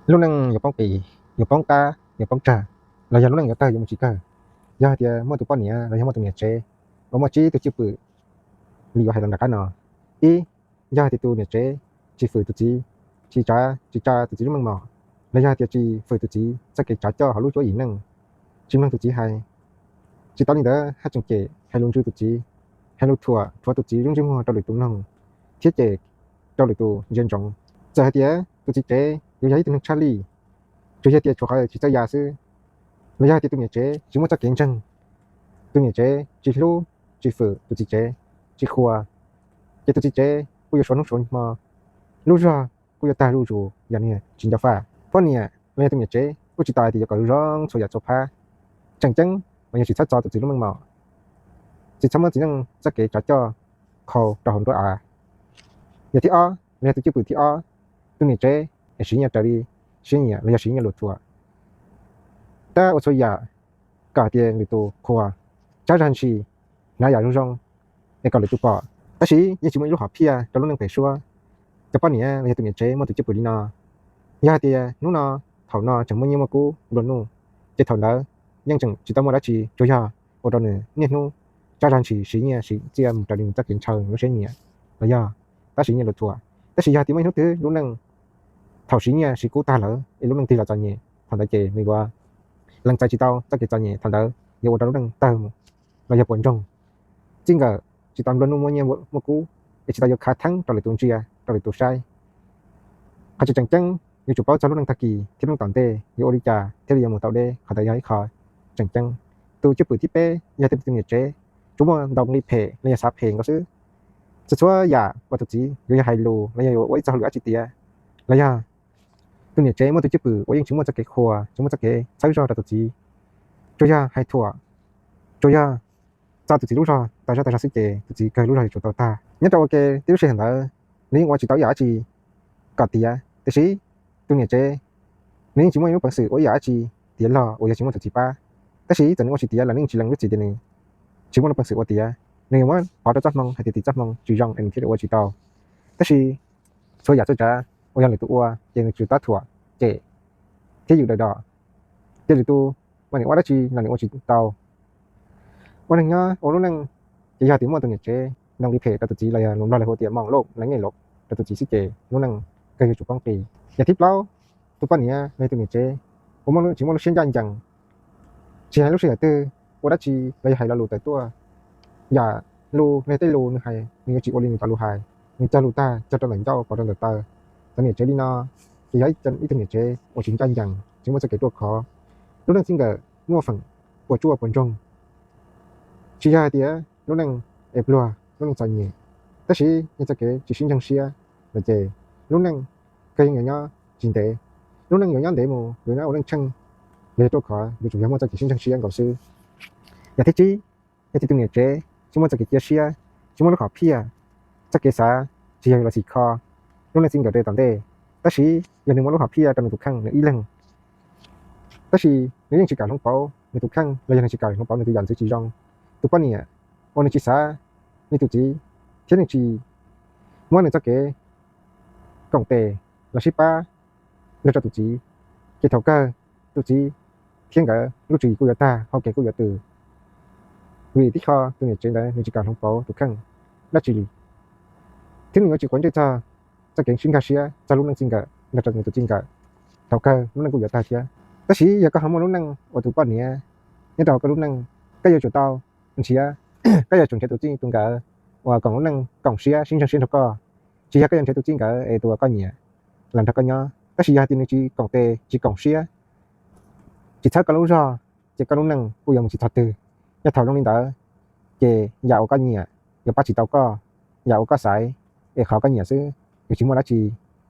Lub neej yuav poob qis, yuav poob qab, yuav poob tsag, los yog lub neej yuav tawg yuav mus tsis kawg, yog hais tias muaj tus poj niam los yog muaj tus niam tsev uas muaj tsib tug cwj pwm li uas hais los nram qab no. Ib, yog hais tias tus niam tsev tsis fwm tus txiv, tsis tsa, tsis tsa tus txiv lub meej mom, los yog hais tias tsis fwm tus txiv txoj kev tsav coj hauv lub cuab yim neej, tsis mloog tus txiv hais, tsis tas li ntawd haj tseem cem hais lus ntsws tus txiv, hais lus thuam rhuav tus txiv lub ntsej muag rau lwm tus mloog, thiab cem rau lwm tus ntsia ntsoov. Txawm hais tias tus txiv tsev yuav yog ib tug neeg tshaj lij, tsuas yog tias tshuav qhov tsis txawj ya xwb, los yog hais tias tus niam tsev tsis muaj txoj kev ntseeg, tus niam tsev tsis hlub, tsis fwm tus txiv tsev, tsis qhuas, ces tus txiv tsev kuj yuav suav hnub suav hmo, lub zog kuj yuav tag zuj zus yog nws tsis nco faj. Poj niam los yog tus niam tsev kuj tsis tas hais tias yuav kom zoo zoo txhua yam txhua phab. Tseem ceeb mas yog tsis txhob txo tus txiv lub meej mom, tsis txhob muab txiv neej txoj kev tsav coj qhau rau hauv nruab av. Yog thib ob los yog tus cwj pwm thib ob, tus niam tsev es siv nyiaj raws li siab nyiam los yog siv nyiaj lus thuam, tab ua txhua yam kom hais tias lwm tus qhuas, tsab zag ntshis, hnav yam zoo zoo es kom lwm tus pom, tab sis yeej tsis muaj ib lub hom phiaj rau lub neej pem suab. Cov poj niam los yog tus niam tsev muaj tus cwj pwm li no, yog hais tias hnub no, thaum no tseem muaj nyiaj muaj kub nplua nuj, ces thaum ntawd yeej tseem tsis tau muaj dab tsi, tsuas yog ua rau nws niaj hnub tsab zag ntshis siv nyiaj siv txiaj mus raws li nws txoj kev ntshaw lub siab nyiam los yog tab siv nyiaj lus thuam. Tab sis yog hais tias muaj ib hnub twg lub neej thaum siv nyiaj siv kub tag lawm es lub neej tig los txom nyem, thaum ntawd ces nws yuav lees txais tsis tau txoj kev txom nyem, thaum ntawd yuav ua rau lub neej tawg mus los yog puas ntsoog, txij nkawm, tsis tau nplua nuj muaj nyiaj muaj kub, es tsis tau yuav khav theeb rau lwm tus ntsia, rau lwm tus saib. Qhov tseem ceeb yuav tsum paub txog lub neej tag kis thiab lub neej tom ntej yuav ua li cas thiaj li yuav mus tau deb, qhov ntawd yog ib qho tseem ceeb. Tus cwj pwm thib peb yog tias tus niam tsev tsuas muaj ntau li phem los yog xav phem nkaus xwb. Txhua txhua yam uas tus txiv yuav yog hais lus los yog yuav ua ib txoj hauj lwm dab tsi tiav, los yog tus niam tsev muaj tus cwj pwm uas yeej tsis muaj txoj kev qhuas, tsis muaj txoj kev txhawb zog rau tus txiv, tsuas yog hais thuam, tsuas yog txo tus txiv lub zog tas zog tas zog xwb ces tus txiv kawg lub zog yuav tsum tau tag. Nyob rau ua ke tib lub sij hawm ntawd nws yeej ua tsis tau ib yam dab tsi kom tiav, tiam sis tus niam tsev nws yeej tsis muaj ib lub peev xwm ua ib yam dab tsi tiav log uas yog tsis muaj tus txiv pab. Tab sis txawm nws ua tsis tiav los nws yeej tsis lees lub txim tias nws tsis muaj lub peev xwm ua tiav, nws yuav muab pov rau txoj hmoo hais tias tim txoj hmoo tsis zoo es nws thiaj li ua tsis tau. Tab sis txhua yam txhua tsav uas yog lwm tus ua ces nws tsuas tab thuam, cem thiab yws daws dos, ces lwm tus mas nws ua dab tsi los nws ua tsis tau. Ua neeg nyob ua lub neej ces yog tias muaj tus niam tsev ntau li phem rau tus txiv los yog lus Nplog lawv hu tias mom loj leej nyem loj rau tus txiv xwb ces lub neej kawg yuav tsum poob qis. Yam thib plaub, tus poj niam los yog tus niam tsev uas tsis muaj lub siab ncaj ncees, tsis hais lub sij hawm twg ua dab tsi los yog hais lo lus tawm tuaj, yam lus los yog tej lus nws hais nws yuav tsis ua li nws cov lus hais, nws cog lus tag cog rau ntawm ncauj pov rau ntawm taw. Cov niam tsev li no ces yog ib tug niam tsev uas tsis ncaj ncees, tsis muaj txoj kev ruaj khov. Lub neej txij nkawm muaj feem puas tsuaj puas ntsoog, tsis yog hais tias lub neej es pluag lub neej txom nyem, tab sis yog txoj kev tsis sib ntseeg siab lawm ces lub neej kawg yeej yuav nyob tsis ntev. Lub neej yuav nyob ntev mus yuav nyob ua neej tsheej los yog ruaj khov yuav tsum yog muaj txoj kev sib ntseeg siab nkaus xwb. Yam thib tsib, yog tias tus niam tsev tsis muaj txoj kev cia siab, tsis muaj lub hom phiaj, txoj kev xav tsis yog los xim kho lub neej txij nkawm rau tom ntej, tab sis yog nws muaj lub hom phiaj rau nws tus kheej nws ib leeg, tab sis nws yeej tsis kam hloov pauv nws tus kheej los yog nws tsis kam hloov pauv nws tus yam ntxwv tsis zoo. Tus poj niam uas nws tsis xav li tus txiv thiab nws tsis muab nws txoj kev koom tes los sib pab nrog rau tus txiv, ces thaum kawg tus txiv thiab nkawd lub tswv yim kuj yuav tag, hau kev kuj yuav tws, vim tib qho tus niam tsev ntawd nws tsis kam hloov pauv tus kheej dab tsi li, thiab nws yuav tsis quav ntsej txog txoj kev sib nkag siab txog lub neej txij nkawm nrog rau nws tus txij nkawm. Thaum kawg lub neej kuj yuav tag thiab. Tab sis yog koj ho muaj lub neej ua tus poj niam, nyob rau koj lub neej, koj yuav tsum tau nrhiav, koj yuav tsum nrhiav tus txij tus nkawm uas koom lub neej koom siab sib ntseeg siab nrog koj. Tsis yog koj yuav nrhiav tus txij nkawm es tus uas koj nyiam los nrog koj nyob, tab sis yog hais tias nws tsis koom tes tsis koom siab, tsis txhawb koj lub zog, ces koj lub neej kuj yuav mus tsis txog twg. Yog thaum zoo li ntawd, ces yam uas koj nyiam yuav pab tsis tau koj, yam uas koj xaiv es qhov koj nyiam xwb, yuav tsis muaj dab tsi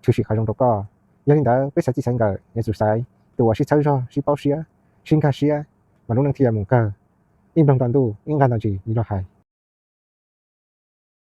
tshwm sim qhov zoo rau koj. Yog li ntawd peb xaiv txij xaiv nkawm yuav tsum xaiv tus uas sib txhawb zog, sib paub siab, sib nkag siab, mas lub neej thiaj yuav mus kawg. Ib nploog nto ntuj ib nqag nto ntsis li luag hais.